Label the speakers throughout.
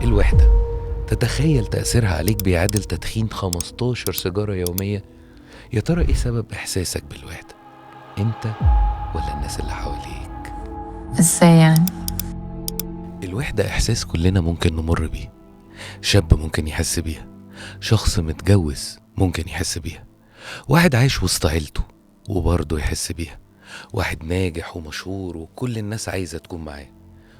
Speaker 1: الوحدة تتخيل تأثيرها عليك بيعادل تدخين 15 سيجارة يومية. يا ترى ايه سبب إحساسك بالوحدة؟ انت ولا الناس اللي حواليك؟
Speaker 2: ازاي يعني؟
Speaker 1: الوحدة إحساس كلنا ممكن نمر بيه. شاب ممكن يحس بيها، شخص متجوز ممكن يحس بيها، واحد عايش وسط عيلته وبرضه يحس بيها، واحد ناجح ومشهور وكل الناس عايزة تكون معاه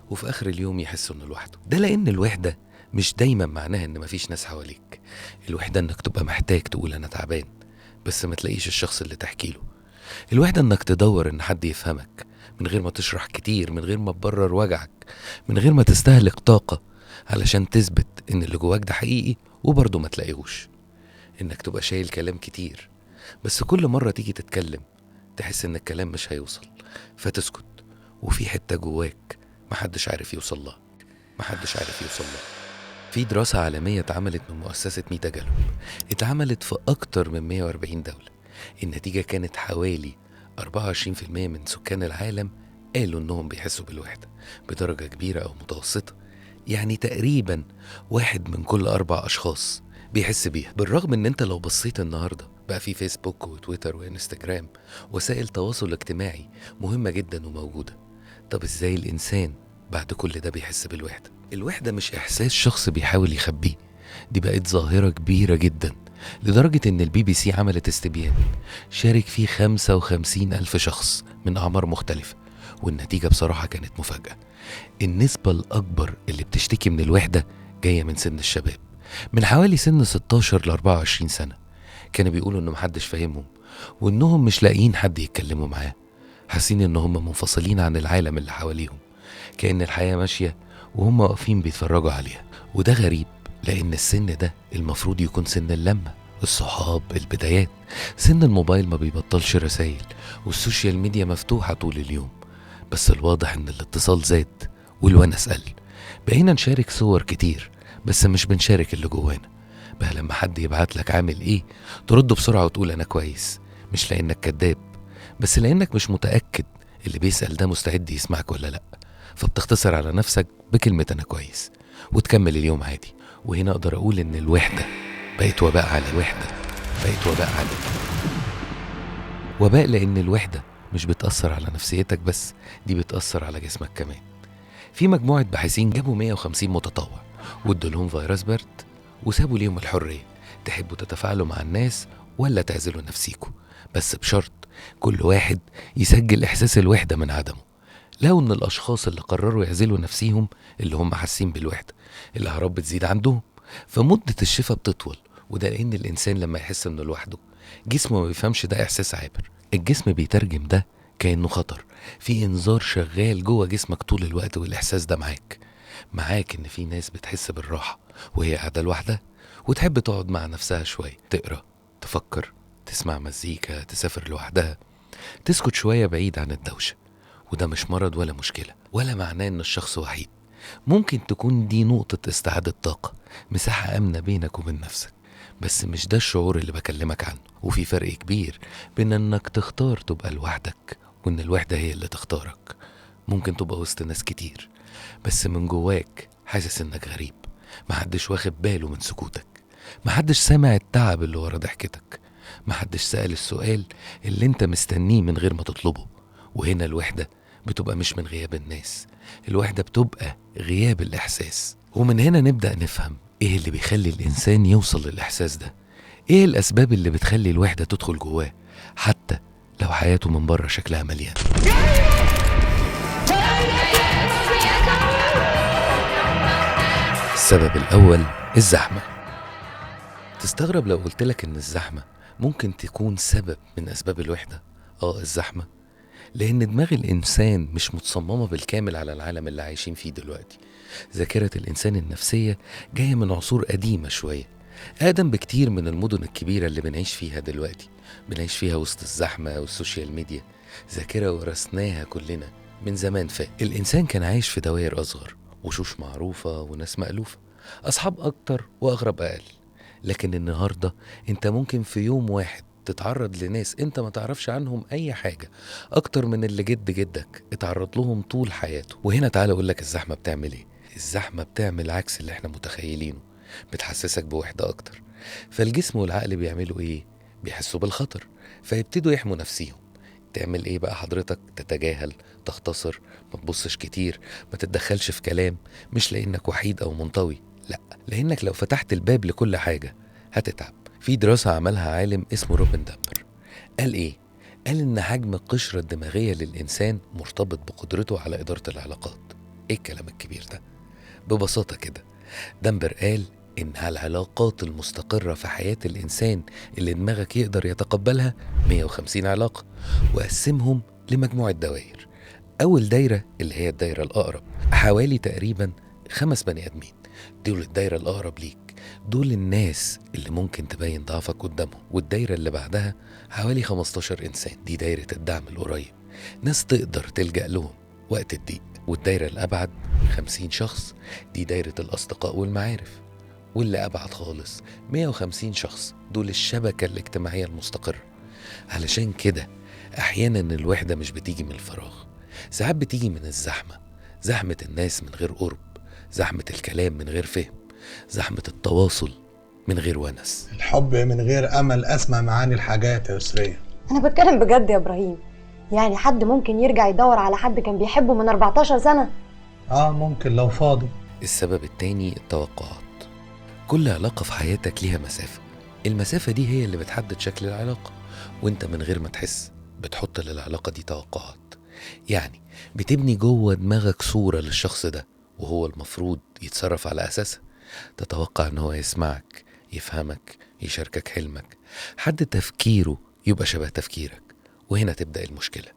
Speaker 1: وفي آخر اليوم يحس إنه لوحده. ده لأن الوحدة مش دايما معناها إن مفيش ناس حواليك. الوحدة إنك تبقى محتاج تقول أنا تعبان بس ما تلاقيش الشخص اللي تحكي له. الوحدة إنك تدور إن حد يفهمك من غير ما تشرح كتير، من غير ما تبرر وجعك، من غير ما تستهلك طاقة علشان تثبت إن اللي جواك ده حقيقي وبرضه ما تلاقيهوش. إنك تبقى شايل كلام كتير بس كل مرة تيجي تتكلم تحس إن الكلام مش هيوصل فتسكت، وفي حتة جواك محدش عارف يوصل لها، محدش عارف يوصل لها. في دراسة عالمية اتعملت من مؤسسة ميتا جالوب، اتعملت في أكتر من 140 دولة. النتيجة كانت حوالي 24% من سكان العالم قالوا إنهم بيحسوا بالوحدة بدرجة كبيرة أو متوسطة، يعني تقريبا 1 من كل 4 أشخاص بيحس بيها. بالرغم إن أنت لو بصيت النهاردة بقى في فيسبوك وتويتر وإنستجرام، وسائل تواصل اجتماعي مهمة جدا وموجودة. طب إزاي الإنسان بعد كل ده بيحس بالوحدة؟ الوحدة مش إحساس شخص بيحاول يخبيه، دي بقت ظاهرة كبيرة جدا لدرجة إن الBBC عملت استبيان شارك فيه 55 ألف شخص من أعمار مختلفة، والنتيجة بصراحة كانت مفاجأة. النسبة الأكبر اللي بتشتكي من الوحدة جاية من سن الشباب، من حوالي سن 16 ل 24 سنة. كانوا بيقولوا إنه محدش فاهمهم وإنهم مش لاقيين حد يتكلموا معاه، حاسين إن هم منفصلين عن العالم اللي حواليهم، كأن الحياة ماشية وهم واقفين بيتفرجوا عليها. وده غريب لأن السن ده المفروض يكون سن اللمة، الصحاب، البدايات. سن الموبايل ما بيبطلش رسايل وال social media مفتوحة طول اليوم، بس الواضح إن الاتصال زاد والونس قل. بقينا نشارك صور كتير بس مش بنشارك اللي جوانا. بقى لما حد يبعت لك عامل ايه ترد بسرعة وتقول أنا كويس، مش لأنك كذاب بس لأنك مش متأكد اللي بيسأل ده مستعد يسمعك ولا لأ، فبتختصر على نفسك بكلمة أنا كويس وتكمل اليوم عادي. وهنا أقدر أقول إن الوحدة بقت وباء على الوحدة، بقت وباء على وباء، لأن الوحدة مش بتأثر على نفسيتك بس، دي بتأثر على جسمك كمان. في مجموعة باحثين جابوا 150 متطوع وادوا لهم فيروس برد وسابوا ليهم الحرية، تحبوا تتفاعلوا مع الناس ولا تعزلوا نفسيكوا، بس بشرط كل واحد يسجل إحساس الوحدة من عدمه. لقوا إن الأشخاص اللي قرروا يعزلوا نفسيهم اللي هم حاسين بالوحدة الأعراض بتزيد عندهم، فمدة الشفاء بتطول. وده لأن الإنسان لما يحس إنه لوحده جسمه ما بيفهمش ده إحساس عابر، الجسم بيترجم ده كأنه خطر، في إنذار شغال جوه جسمك طول الوقت، والإحساس ده معاك إن في ناس بتحس بالراحة وهي قاعدة لوحدها وتحب تقعد مع نفسها شوية، تقرأ، تفكر، تسمع مزيكا، تسافر لوحدها، تسكت شوية بعيد عن الدوشة. وده مش مرض ولا مشكلة ولا معناه إن الشخص وحيد، ممكن تكون دي نقطة استعادة طاقة، مساحة آمنة بينك وبين نفسك. بس مش ده الشعور اللي بكلمك عنه. وفي فرق كبير بين إنك تختار تبقى لوحدك وإن الوحدة هي اللي تختارك. ممكن تبقى وسط ناس كتير بس من جواك حاسس إنك غريب، محدش واخد باله من سكوتك، محدش سامع التعب اللي ورا ضحكتك، محدش سأل السؤال اللي انت مستنيه من غير ما تطلبه. وهنا الوحدة بتبقى مش من غياب الناس، الوحدة بتبقى غياب الإحساس. ومن هنا نبدأ نفهم إيه اللي بيخلي الإنسان يوصل للإحساس ده، إيه الأسباب اللي بتخلي الوحدة تدخل جواه حتى لو حياته من بره شكلها مليان. السبب الأول الزحمة. تستغرب لو قلتلك إن الزحمة ممكن تكون سبب من أسباب الوحدة. الزحمة، لأن دماغ الإنسان مش متصممة بالكامل على العالم اللي عايشين فيه دلوقتي. ذاكرة الإنسان النفسية جاية من عصور قديمة شوية، أقدم بكتير من المدن الكبيرة اللي بنعيش فيها دلوقتي، بنعيش فيها وسط الزحمة وال social media. ذاكرة ورثناها كلنا من زمان فات. الإنسان كان عايش في دوائر أصغر، وشوش معروفة وناس مألوفة، أصحاب أكتر وأغرب أقل. لكن النهاردة أنت ممكن في يوم واحد تتعرض لناس أنت ما تعرفش عنهم أي حاجة أكتر من اللي جد جدك اتعرض لهم طول حياته. وهنا تعالى أقول لك الزحمة بتعمل إيه. الزحمة بتعمل عكس اللي احنا متخيلينه، بتحسسك بوحدة أكتر. فالجسم والعقل بيعملوا إيه؟ بيحسوا بالخطر فيبتدوا يحموا نفسيهم. تعمل إيه بقى حضرتك؟ تتجاهل، تختصر، ما تبصش كتير، ما تتدخلش في كلام، مش لأنك وحيد أو منطوي، لأ، لأنك لو فتحت الباب لكل حاجة هتتعب. في دراسة عملها عالم اسمه روبن دامبر، قال إيه؟ قال إن حجم القشرة الدماغية للإنسان مرتبط بقدرته على إدارة العلاقات. إيه الكلام الكبير ده؟ ببساطة كده دامبر قال إن العلاقات المستقرة في حياة الإنسان اللي دماغك يقدر يتقبلها 150 علاقة، وقسمهم لمجموعة دوائر. أول دايرة اللي هي الدايرة الأقرب، حوالي تقريبا 5 بني آدمين، دول الدايرة الأقرب ليك، دول الناس اللي ممكن تبين ضعفك قدامهم. والدايرة اللي بعدها حوالي 15 إنسان، دي دايرة الدعم القريب، ناس تقدر تلجأ لهم وقت الضيق. والدايرة الأبعد 50 شخص، دي دايرة الأصدقاء والمعارف. واللي أبعد خالص 150 شخص، دول الشبكة الاجتماعية المستقرة. علشان كده أحيانا الوحدة مش بتيجي من الفراغ، ساعات بتيجي من الزحمة، زحمة الناس من غير قرب، زحمة الكلام من غير فهم، زحمة التواصل من غير ونس.
Speaker 2: الحب من غير أمل أسمى معاني الحاجات يا يسرية.
Speaker 3: أنا بتكلم بجد يا إبراهيم، يعني حد ممكن يرجع يدور على حد كان بيحبه من 14 سنة؟
Speaker 2: ممكن لو فاضي.
Speaker 1: السبب التاني التوقعات. كل علاقة في حياتك ليها مسافة، المسافة دي هي اللي بتحدد شكل العلاقة، وانت من غير ما تحس بتحط للعلاقة دي توقعات. يعني بتبني جوه دماغك صورة للشخص ده وهو المفروض يتصرف على أساسها. تتوقع ان هو يسمعك، يفهمك، يشاركك حلمك، حد تفكيره يبقى شبه تفكيرك. وهنا تبدأ المشكلة،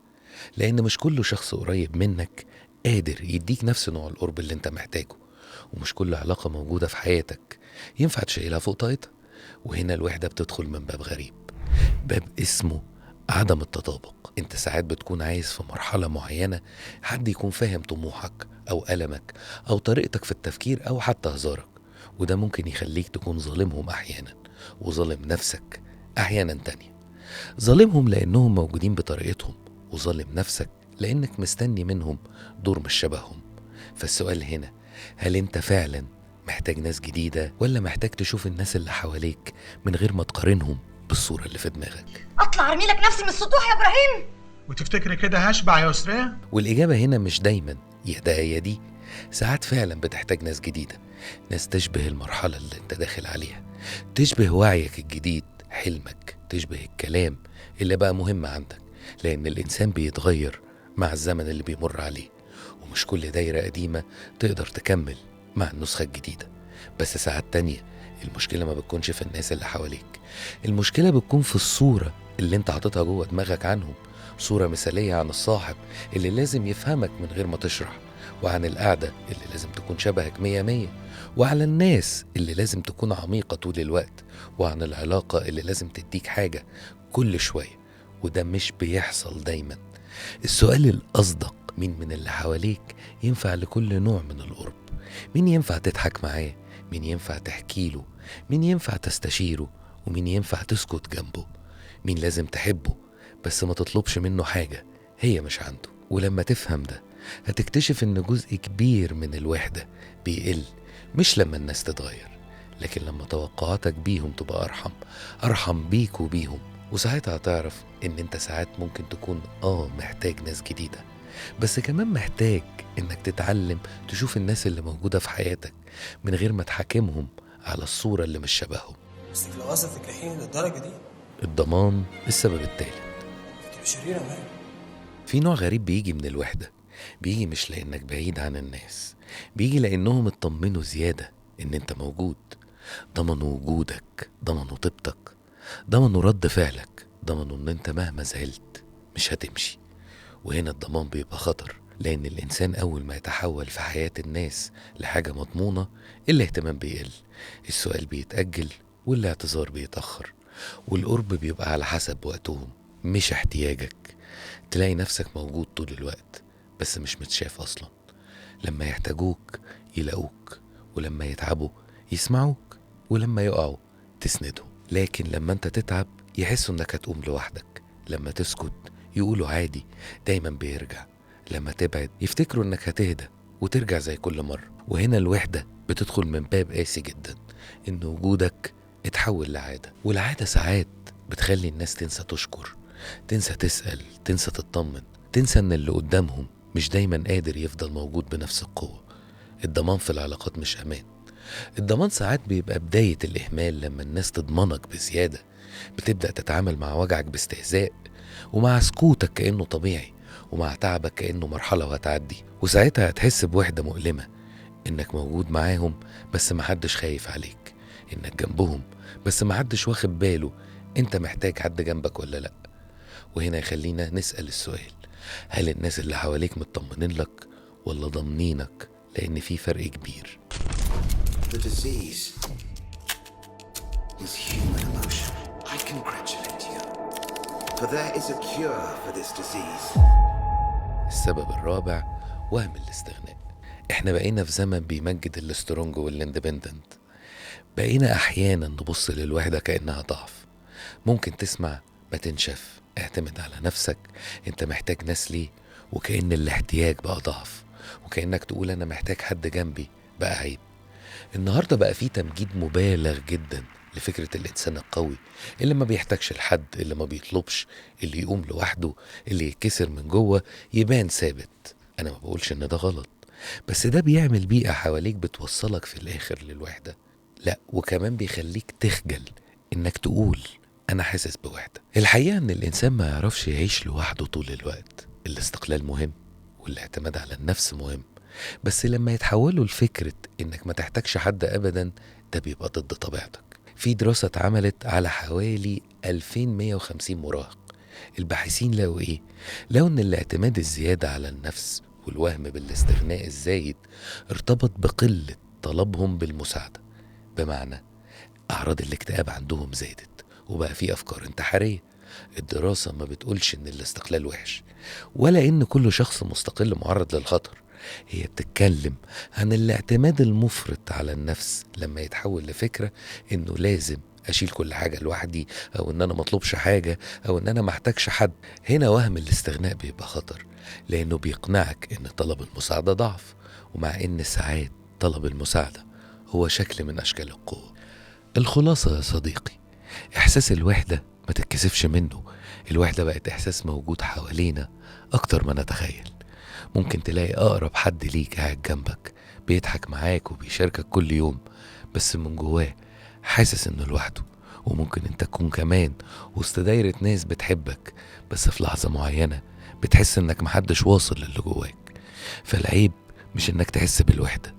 Speaker 1: لأن مش كل شخص قريب منك قادر يديك نفس نوع القرب اللي انت محتاجه، ومش كل علاقة موجودة في حياتك ينفع تشيلها فوق طاقتها. وهنا الوحدة بتدخل من باب غريب، باب اسمه عدم التطابق. انت ساعات بتكون عايز في مرحلة معينة حد يكون فاهم طموحك أو ألمك أو طريقتك في التفكير أو حتى هزارك، وده ممكن يخليك تكون ظالمهم أحيانا وظالم نفسك أحيانا تانية. ظالمهم لأنهم موجودين بطريقتهم، وظالم نفسك لأنك مستني منهم دور مش شبههم. فالسؤال هنا، هل انت فعلا محتاج ناس جديدة ولا محتاج تشوف الناس اللي حواليك من غير ما تقارنهم بالصورة اللي في دماغك؟
Speaker 3: اطلع ارمي لك نفسي من السطوح يا ابراهيم.
Speaker 2: وتفتكري كده هشبع يا يسرية؟
Speaker 1: والإجابة هنا مش دايما يا ده يا دي. ساعات فعلا بتحتاج ناس جديدة، ناس تشبه المرحلة اللي انت داخل عليها، تشبه وعيك الجديد، حلمك، تشبه الكلام اللي بقى مهم عندك، لأن الإنسان بيتغير مع الزمن اللي بيمر عليه، ومش كل دايرة قديمة تقدر تكمل مع النسخة الجديدة. بس ساعات تانية المشكلة ما بتكونش في الناس اللي حواليك، المشكلة بتكون في الصورة اللي انت حاططها جوه دماغك عنهم، صورة مثالية عن الصاحب اللي لازم يفهمك من غير ما تشرح، وعن القعدة اللي لازم تكون شبهك 100%، وعلى الناس اللي لازم تكون عميقة طول الوقت، وعن العلاقة اللي لازم تديك حاجة كل شوية، وده مش بيحصل دايما. السؤال الأصدق، مين من اللي حواليك ينفع لكل نوع من القرب؟ مين ينفع تضحك معاه؟ مين ينفع تحكيله؟ مين ينفع تستشيره؟ ومين ينفع تسكت جنبه؟ مين لازم تحبه بس ما تطلبش منه حاجة هي مش عنده؟ ولما تفهم ده هتكتشف ان جزء كبير من الوحدة بيقل، مش لما الناس تتغير، لكن لما توقعاتك بيهم تبقى أرحم، أرحم بيك وبيهم. وساعتها هتعرف ان انت ساعات ممكن تكون محتاج ناس جديدة، بس كمان محتاج انك تتعلم تشوف الناس اللي موجودة في حياتك من غير ما تحاكمهم على الصورة اللي مش شبههم.
Speaker 4: بس لو قصدك تجرحيني للدرجة دي؟
Speaker 1: الضمان السبب الثالث.
Speaker 4: تبقى شريرة يا مريم.
Speaker 1: في نوع غريب بيجي من الوحدة، بيجي مش لأنك بعيد عن الناس، بيجي لأنهم اطمنوا زيادة إن أنت موجود، ضمنوا وجودك، ضمنوا طيبتك، ضمنوا رد فعلك، ضمنوا إن أنت مهما زعلت مش هتمشي. وهنا الضمان بيبقى خطر، لأن الإنسان أول ما يتحول في حياة الناس لحاجة مضمونة الاهتمام بيقل، السؤال بيتأجل، والاعتذار بيتأخر، والقرب بيبقى على حسب وقتهم مش احتياجك. تلاقي نفسك موجود طول الوقت بس مش متشاف أصلا. لما يحتاجوك يلاقوك، ولما يتعبوا يسمعوك، ولما يقعوا تسندهم. لكن لما انت تتعب يحسوا انك هتقوم لوحدك، لما تسكت يقولوا عادي دايما بيرجع، لما تبعد يفتكروا انك هتهدى وترجع زي كل مرة. وهنا الوحدة بتدخل من باب قاسي جدا، إن وجودك اتحول لعادة، والعادة ساعات بتخلي الناس تنسى تشكر، تنسى تسأل، تنسى تطمن، تنسى إن اللي قدامهم مش دايما قادر يفضل موجود بنفس القوة. الضمان في العلاقات مش أمان. الضمان ساعات بيبقى بداية الإهمال، لما الناس تضمنك بزيادة بتبدأ تتعامل مع وجعك باستهزاء، ومع سكوتك كأنه طبيعي، ومع تعبك كأنه مرحلة وهتعدي. وساعتها هتحس بوحدة مؤلمة، إنك موجود معاهم بس محدش خايف عليك، إنك جنبهم بس محدش واخد باله إنت محتاج حد جنبك ولا لأ. وهنا يخلينا نسأل السؤال، هل الناس اللي حواليك مطمنين لك ولا ضامنينك؟ لأن في فرق كبير.
Speaker 5: The disease is human emotion. I congratulate you, for there is a cure for this disease.
Speaker 1: السبب الرابع وهم الاستغناء. احنا بقينا في زمن بيمجد ال strong وال independent. بقينا احيانا نبص للوحدة كأنها ضعف. ممكن تسمع ما تنشف، اعتمد على نفسك، انت محتاج ناس ليه، وكأن الاحتياج بقى ضعف، وكأنك تقول انا محتاج حد جنبي بقى عيب. النهاردة بقى فيه تمجيد مبالغ جدا لفكرة الإنسان القوي اللي ما بيحتاجش لحد، اللي ما بيطلبش، اللي يقوم لوحده، اللي يتكسر من جوه يبان ثابت. أنا ما بقولش إن ده غلط، بس ده بيعمل بيئة حواليك بتوصلك في الآخر للوحدة. لا، وكمان بيخليك تخجل إنك تقول أنا حاسس بوحدة. الحقيقة إن الإنسان ما يعرفش يعيش لوحده طول الوقت. الاستقلال مهم والاعتماد على النفس مهم، بس لما يتحولوا لفكرة إنك ما تحتاجش حد أبدا، ده بيبقى ضد طبيعتك. في دراسة اتعملت على حوالي 2150 مراهق. الباحثين لقوا إيه؟ لقوا إن الاعتماد الزيادة على النفس والوهم بالاستغناء الزايد ارتبط بقلة طلبهم بالمساعدة. بمعنى أعراض الاكتئاب عندهم زادت، وبقى في أفكار انتحارية. الدراسة ما بتقولش إن الاستقلال وحش، ولا إن كل شخص مستقل معرض للخطر. هي بتتكلم عن الاعتماد المفرط على النفس لما يتحول لفكرة إنه لازم أشيل كل حاجة لوحدي، أو إن أنا مطلوبش حاجة، أو إن أنا محتاجش حد. هنا وهم الاستغناء بيبقى خطر، لأنه بيقنعك إن طلب المساعدة ضعف، ومع إن ساعات طلب المساعدة هو شكل من أشكال القوة. الخلاصة يا صديقي، إحساس الوحدة ما تتكسفش منه. الوحدة بقت إحساس موجود حوالينا أكتر ما نتخيل. ممكن تلاقي أقرب حد ليك قاعد جنبك بيضحك معاك وبيشاركك كل يوم، بس من جواه حاسس إنه لوحده. وممكن انت تكون كمان وسط دايرة ناس بتحبك، بس في لحظة معينة بتحس إنك محدش واصل للي جواك. فالعيب مش إنك تحس بالوحدة،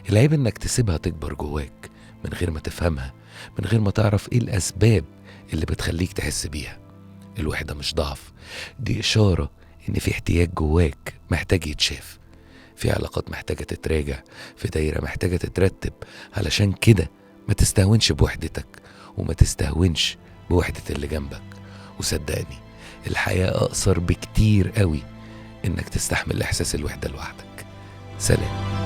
Speaker 1: العيب إنك تسيبها تكبر جواك من غير ما تفهمها، من غير ما تعرف إيه الأسباب اللي بتخليك تحس بيها. الوحدة مش ضعف، دي إشارة إن في احتياج جواك محتاج يتشاف، في علاقات محتاجة تتراجع، في دايرة محتاجة تترتب. علشان كده ما تستهونش بوحدتك، وما تستهونش بوحدة اللي جنبك. وصدقني الحياة أقصر بكتير قوي إنك تستحمل إحساس الوحدة لوحدك. سلام.